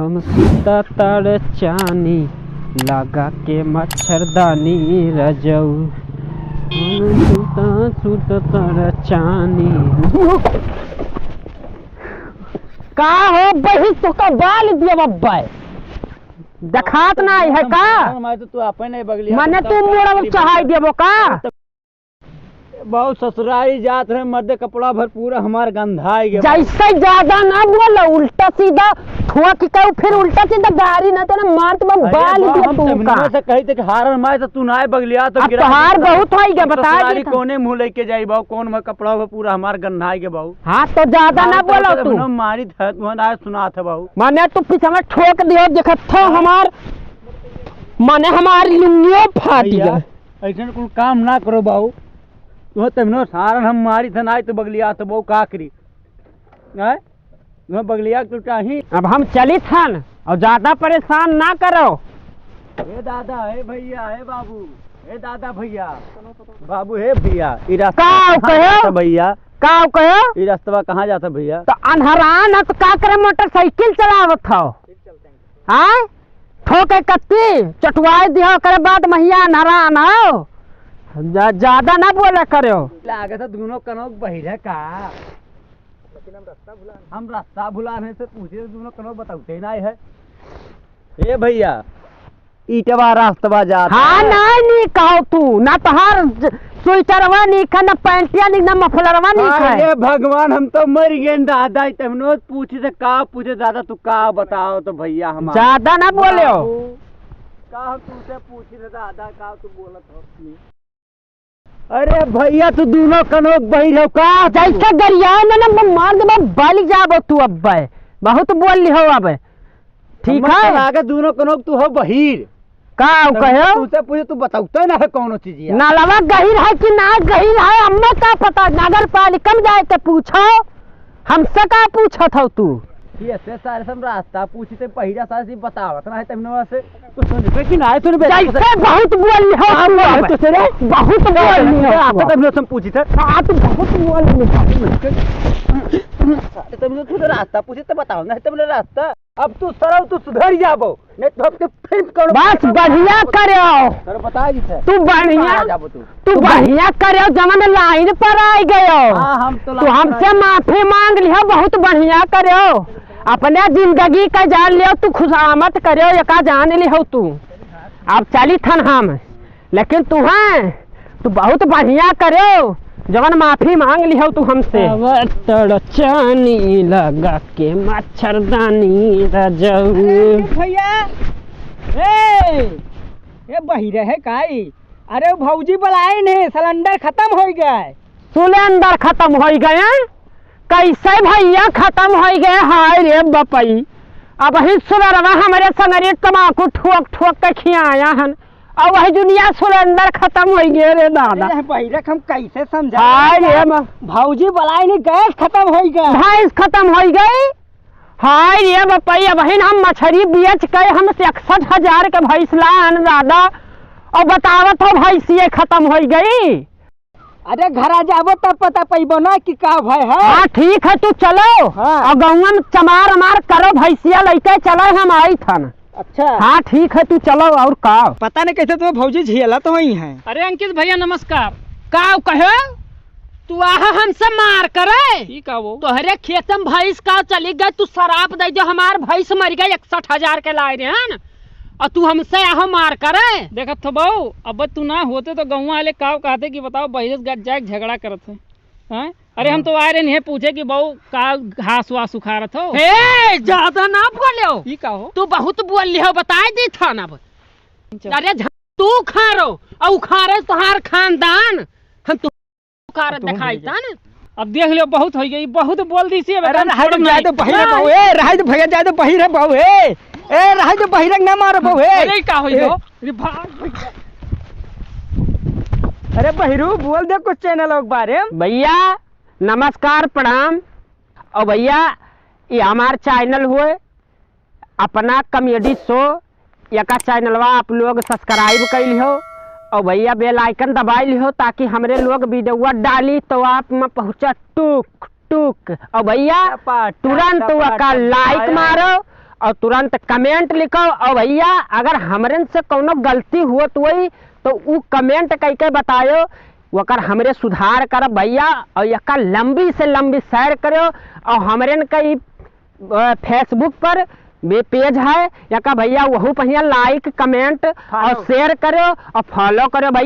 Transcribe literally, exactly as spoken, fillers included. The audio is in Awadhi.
हम सुता तार चानी लगा के मच्छरदानी रजऊ। हम सुता, सुता तार चानी। का हो बहिस, तोका बाल दिया बब्बा? देखात ना है का? मैं तो तू आपे नहीं बगलिया, मने तू मुड़ा चढ़ाई देबो का? बहुत ससुरारी जात रहे मर्दे, कपड़ा भर पूरा हमार गंधाई गया। जैसे ज्यादा ना बोलो, उल्टा सीधा ठोक के कहू, फिर उल्टा सीधा गारी ना तो ना मार तो मैं अरे बाल बा, दिया हम तू तमन्ना का। से कही थे कि हारन मारे तो तू ना आए बगलिया तो अब गिरा तोहार देता। बहुत होई गया, हम बता ससुरारी देता। कोने मुंह लेके जाई बाऊ, कौन में कपड़ा हो पूरा हमार गंधाई गया बाऊ। हाँ तो ज्यादा ना बोलो तो तू। हम मारी था, तू ना सुना था बाऊ। माने तू पीछे में ठोक दियो, देखत था हाँ। हमार, माने हमार लुंगियो फाट भैया, गया। ऐसन कुल काम ना करो बाऊ। तुह तमनो सारन हम मारी थन, आई तो बगलिया तो बाऊ का करी। हैं? तुह बगलिया तो चाही। अब हम चली थन और ज्यादा परेशान ना करो। हे दादा, हे भैया, हे बाबू, हे दादा भैया, बाबू, हे भैया, ई रास्ता का कहाँ कहो? जाता भैया? का कहो? ई रास्ता कहाँ जाता भैया? तो अनहरान है तो का करे, मोटरसाइकिल चलावत हो? हाँ? ठोके कत्ती, चटुआई दिहो, ओकरे बाद महिया अनहरान हो। जा-, ज्यादा ना बोले करो। लागत है दोनों कनों बहिरे का। लेकिन हम रास्ता भुला, हम रास्ता भुला नहीं से पूछे, दोनों कनों बताते ना है। ए भैया, ईटवा रास्तवा जात हाँ, है। नहीं, नहीं कहो तू, ना तोहार ज-, स्वेटरवा नीक है, ना पैंटिया नीक, ना मफलरवा नीक हाँ, है। ये भगवान, हम तो मर गए दादा, तमनो पूछी से का पूछे दादा, तू का बताओ तो भैया हम ज्यादा ना बोले हो। बाबू, का हम तुमसे पूछी से दादा, का तू बोलत हो? अरे भैया, तू दोनों कनों बहिर हो का? जैसे गरिया ना, ना, मैं मार देबा, बलि जाबो तू अब्बे। बहुत बोल ली हो अब। ठीक हमर है? तो लागे दोनों कनों तू हो बहिर। का तब कहो? तुमसे पूछे, तू बताउते ना है कौनो चीज यार। नलवा गहिर है कि ना गहिर है, हमें का पता, नगर पालिका में जाए के पूछो, हमसे का पूछत हो तू? ये से सारे सब रास्ता पूछी ते पहिरा सारे से बतावत ना है, तब नवा से कुछ सुन पे कि ना है, सुन बे। जैसे बहुत बोल ली हो आप तू बोल अब। तो से रे। बहुत बोल ली हो आप आप। तब नवा से पूछी थे। हाँ, तू बहुत बोल ली हो। तब नवा से रास्ता पूछी ते बताओ ना, तब नवा रास्ता। अब तू सरव, तू सुधर जाबो, नहीं तो हमके फिर कौनो बस बढ़िया करो। सर बता दी थे। तू बढ़िया, आ जाबो तू। तू बढ़िया करो, जवन लाइन पर आ गयो। हाँ, हम तो तू लाइन पर हमसे आ माफी मांग लिहो, बहुत बढ़िया करो। अपने जिंदगी का जान लियो, तू खुशामद करो, एका जान लिहो तू। अब चली थन हम। लेकिन तू हैं, तू बहुत बढ़िया करेव, जवन माफी मांग लिहो तू हमसे। अब तड़चानी लगा के मच्छरदानी रजऊ। अरे भैया, ए, ए बहिरे है काई? अरे भौजी बुलाए नहीं, सिलेंडर खत्म हो गए। सिलेंडर खत्म हो गए? कैसे भैया खत्म हो गए? हाय रे बपई, अबही सुबेरवा हमरे संगरी तमाकू ठोक ठोक के खियाया हन, और वही दुनिया सिलेंडर खत्म हो गए रे दादा। अरे बहिरक, हम कैसे समझा हाय रे बा- भौजी बुलाई नहीं, गैस खत्म हो गए। भैंस खत्म हो गई। हाय रे बपई, अबहिन हम मछरी बेच के हम इकसठ हजार के भैंस लान दादा, और बतावत हो भैंसिए खत्म हो गई। अरे घरा जाबो तब पता पइबो ना कि का भय है। हाँ ठीक है, तू चलो हाँ। और गौवा में चमार अमार करो, भैंसिया लइके चलो, हम आई थन। अच्छा। हाँ ठीक है, तू चलो और का। पता नहीं कैसे तुम्हें भौजी झियला तो वही है। अरे अंकित भैया नमस्कार। का कहे? तू आहा हमसे मार करे? ई का वो? तोहरे खेत में भैंस का चली गई, तू सराप दे जो हमार भैंस मर गई, इकसठ हजार के लाए रहे हैं ना। और तू हमसे आहो मार करे। देखत हो बाऊ, अब तू ना होते तो गौवा वाले काव कहते कि बताओ बहिरस गट जाए झगड़ा करत है। हैं? अरे हम हाँ। तो आए रहे नहीं पूछे कि बाऊ का घास वास उखाड़त हो। हे, ज्यादा ना बोलो। ई का हो? तू बहुत बोल लिहो, बताए दी था ना अब। अच्छा। अरे झ-, तू उखाड़ो और उखाड़े तोहार खानदान। हम तू उखाड़त तुम दिखाई भूल था ना। अब देख लियो, बहुत हो गई, बहुत बोल दी सी, अब अरे हम रहै छोड़ब दे, जाए नहीं। तो बहिरे नहीं। बाऊ, ए, रहै दे भैया, जाए तो बहिरे बाऊ, ए, ए, रहै दे बहिरे ना मारो बाऊ, ए। अरे, का होई ए। हो? अरे, भाग भैया। अरे, बहिरू, बोल दे कुछ चैनल के बारे में। भैया, नमस्कार, प्रणाम। और भैया, ये हमार चैनल हुए, अपना comedy show, एका चैनलवा आप लोग subscribe कइ लिहो और भैया bell icon दबाइ लिहो, ताकि हमरे लोग वीडियोवा डाली तो आप में पहुँचा टुक टुक। और भैया टपा, टप, तुरंत टपा, ओका टप, like आया। मारो और तुरंत comment लिखो। और भैया, अगर हमरन से कौनो गलती हुअत होई तो ऊ comment कइके बतायो, ओकर हमरे सुधार करब भैया। और एका लंबी से लंबी share करो। और हमरन का ई, अ, Facebook पर भी page है, एका भैया वहू पहिया like, comment और follow। Share करो और follow करो भैया।